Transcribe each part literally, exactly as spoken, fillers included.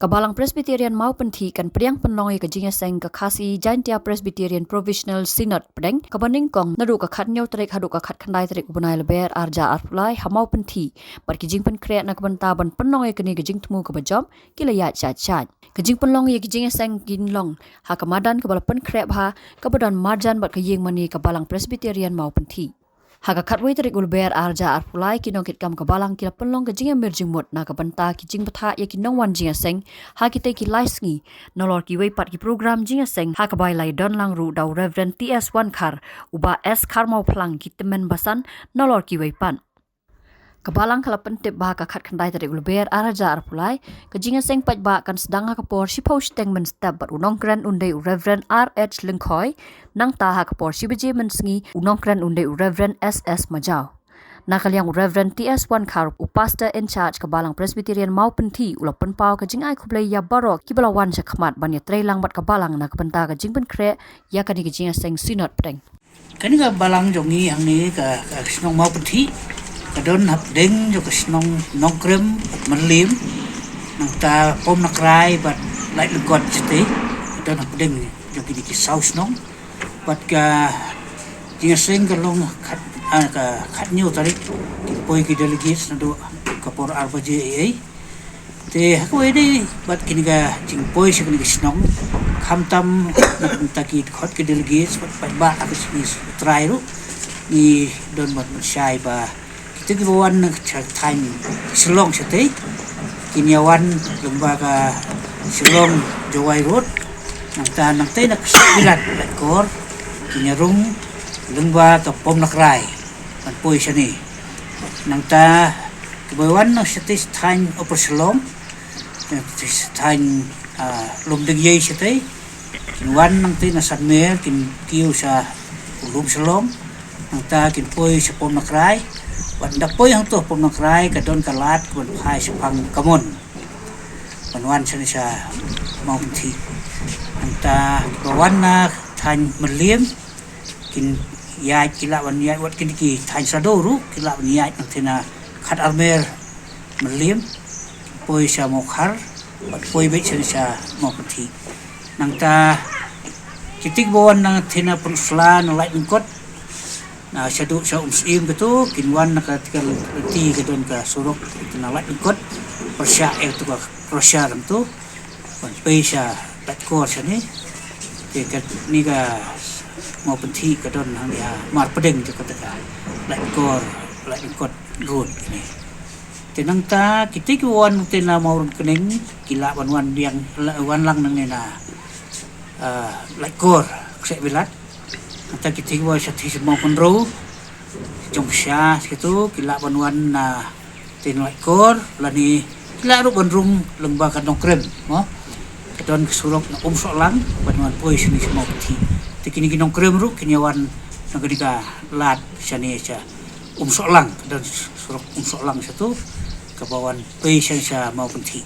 Ka Balang Presbyterian Mawpynthih kan pdiang pynlong ïa ka jingïaseng ka Khasi Jaintia Presbyterian Provisional Synod Pdeng, kaba nyngkong naduh ka khatñiew tarik haduh ka khatkhyndai tarik u bnai Lber arhajar arphew lai ha Mawpynthih, bad ki jingpynkhreh na ka bynta ban pynlong ïa kane ka jingthmu kaba jop ki la ïaid shait shait. Ka jingpynlong ïa ki jingïaseng kin long ha ka madan kaba la pynkhreh bha, kaba don marjan bad ka ïing mane ka Balang Presbyterian Mawpynthih. Ha ka khatwei tarik u Lber arhajar arphew lai, ki nongkitkam ka Balang ki la pynlong ka jingïamir jingmut na ka bynta ki jingbthah ïa ki nongwan jingïaseng ha kitei ki lai sngi, nalor kiwei pat ki program jingïaseng ha kaba la ïadon lang ruh da u Reverend T S Wankhar, u Bah S Kharmawphlang, ki tymmen basan, nalor kiwei pat. Ka Balang ka la pyntip ba ha ka khatkhyndai tarik u Lber arhajar arphew lai, ka jingïaseng paidbah kan sdang ha ka por shiphew shiteng mynstep bad u nongkren un dei u Reverend R H Lyngkhoi, nangta ha ka por shi baje mynsngi u nongkren un dei u Reverend S S Majaw. Na ka liang u Reverend T S Wankhar, u Pastor in charge ka Balang Presbyterian Mawpynthih, u la pynpaw ka jingai khublei ïa baroh kiba la wan shakhmat ban ïatrei lang bad ka Balang na ka bynta ka jingpynkhreh ïa kane ka jingïaseng Synod Pdeng. Kane ka Balang jong ngi hangne ka, ka shnong Mawpynthih, ka don hapdeng jong ka shnong Nongkrem bad Mylliem, nangta Pomnakrai bad Laitlyngkot shatei, ka don hapdeng jong kine ki saw shnong. Bad ka jingïaseng ka long khat, ah, ka khatñiew tarik, ki poi ki delegates naduh ka por ar baje ei ei. Te ha kawei dei bad kine ka jingpoi sha kane ka shnong, khamtam na ka bynta ki khot ki delegates bad paidbah ha ka sngi U Trai ruh, ngi don bad pynshai ba kita kiba wan na ka thaiñ Shillong shatei kin ïa wan lyngba ka Shillong Jowai Road, nangta nangtei na ka Kshaid Bilat Laitkor kin ïa rung lyngba ka Pomnakrai ban poi shane. Nangta kiba wan na shatei thaiñ Upper Shillong, shatei thaiñ, ah, Lumdingiei shatei, kin wan nangtei na Sanmer, kin kiew sha u Lum Shillong, nangta kin poi sha Pomnakrai. Bad ynda poi hangto Pomnakrai ka don ka lad ka ban phai shaphang Kamon ban wan shane sha Mawpynthih. Nangta kiba wan na thaiñ Mylliem kin ïaid, ki lah ban ïaid, wat kine ki thaiñ Sado ruh ki lah ban ïaid nangtei na Khatarmer Mylliem, poi sha Mawkhar bad poi beit sha, sha Mawpynthih. Nangta kiti kiba wan nangtei na Pynursla na Laitlyngkot, na shaduh sha Umsyiem kato, kin wan na kata ka lynti ka don ka surok na Laitlyngkot, pyrshah ïa kato ka crusher hangto ban poi sha Laitkor shane. Te kane ka Mawpynthih ka don hangne ha marpdeng jong kata ka Laitkor, Laitlyngkot Road ne. Te nangta kiti kiba wan nangtei na Mawryngkneng ki lah ban wan biang, wan lang nangne na, ah, Laitkor Kshaid Bilat. Nangta kiti kiba wan shatei sha Mawkynrew, Jongksha kito ki lah ban wan nangtei na Laitkor, lane ki lah ruh ban rung lyngba ka Nongkrem, mo. Ka don ka surok na Umsohlang ban wan poi shane sha Mawpynthih. Te kine ki Nongkrem ruh kin ïa wan na kane ka lad shane sha Umsohlang, ka don surok Umsohlang shato kaba wan poi shane sha Mawpynthih.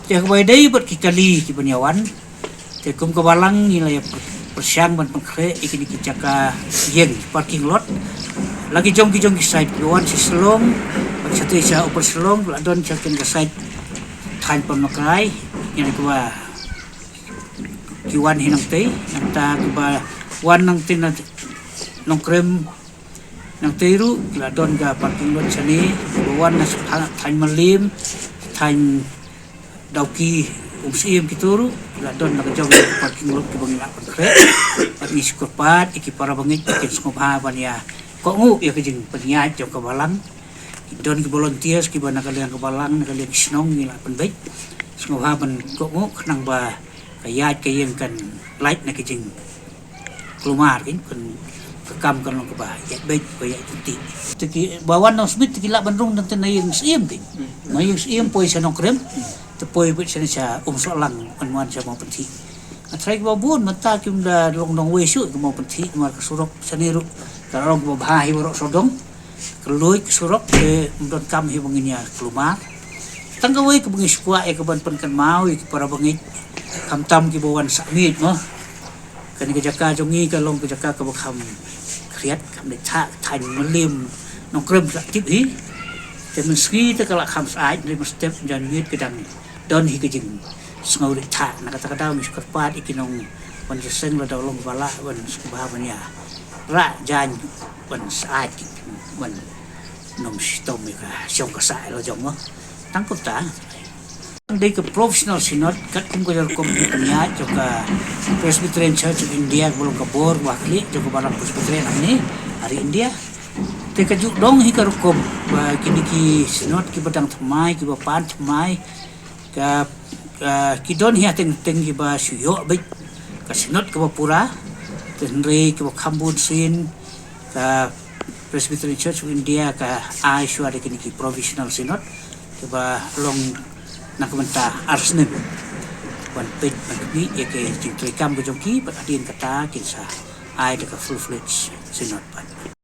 Te kaba ïadei bad ki kali kiban ïa wan, te kum ka Balang ngi la ïa pyr-, pyrshang ban pynkhreh ïa kine ki jaka ïeng, parking lot. La ki jong ki jong ki side, kiba wan sha Shillong bad shatei sha Upper Shillong, la don sha kane ka side thaiñ Pomnakrai, ïa kiba ki wan hi nangtei, nangta kiba wan nangtei na Nongkrem nangtei ruh ki la don ka parking lot shane, kiba wan na sha thaiñ Mylliem, thaiñ Dawki, Umsyiem kito ruh ki la don la ka jong ka parking lot kiba ngi lah pynkhreh. Bad ngi shu kyrpad ïa ki para bangeit kin sngewbha ban ïa kohnguh ïa ka jingpynïaid jong ka Balang. Ki don ki volunteers kiba na ka liang ka Balang, na ka liang ki shnong ngi lah pynbeit. Sngewbha ban kohnguh khnang ba ka ïaid ka ïeng kan lait na ka jing kulmar, kan, kan ka kam kan long kaba ïaid beit, ba ïaid tynti. Te kiba wan na Smit te ki lah ban rung nangtei na ïing syiem, kan. Na ïing syiem poi sha Nongkrem, te poi beit shane sha Umsohlang, ban wan sha Mawpynthih. Nga tharai kiba bun mynta kim da long nongwei shuh ka Mawpynthih, namar ka surok shane ruh ka long kaba bha hi baroh sawdong. Ka luid ka surok te ym donkam hi ba ngin ïa kulmar. Tang kawei kaba ngi shu kwah ïa ka ban pynkynmaw ïa ki para bangeit, khamtam kiba wan sah miet, mo. Kane ka jaka jong ngi ka long ka jaka kaba kham khriat, kham dei thah, thaiñ Mylliem Nongkrem sa tip hi. Te mynsngi te ka la kham syaid, hynrei mynstep jan miet ka dang Don hi ka jingsngewrit tha na kata ka daw ngi shu kyrpad ïa ki nongwan jingïaseng lada u long ba lah ban sngewbha ban ïa rah jaiñ ban syaid ki ban nym shitom ïa ka shong ka sah la jong mo. Tang kumta dei ka professional synod katkum ka rukom pynïaid jong ka Presbyterian Church of India kaba long ka bor ba khlieh jong ka Balang Presbyterian hangne ha ri India. Te ka ju dong hi ka rukom ba kine ki synod kiba dang thymmai kiba pan thymmai ka, ka ki don hi ha teng teng kiba shu ïoh beit ka synod kaba pura. Te hynrei kiba kham bun sien ka Presbyterian Church of India ka ai shuwa da kine ki provisional synod kiba long na ka bynta ar snem ban peit ban kmih ïa ka jingtrei kam ka jong ki bad hadien kata kin sa ai da ka full fledged synod pat.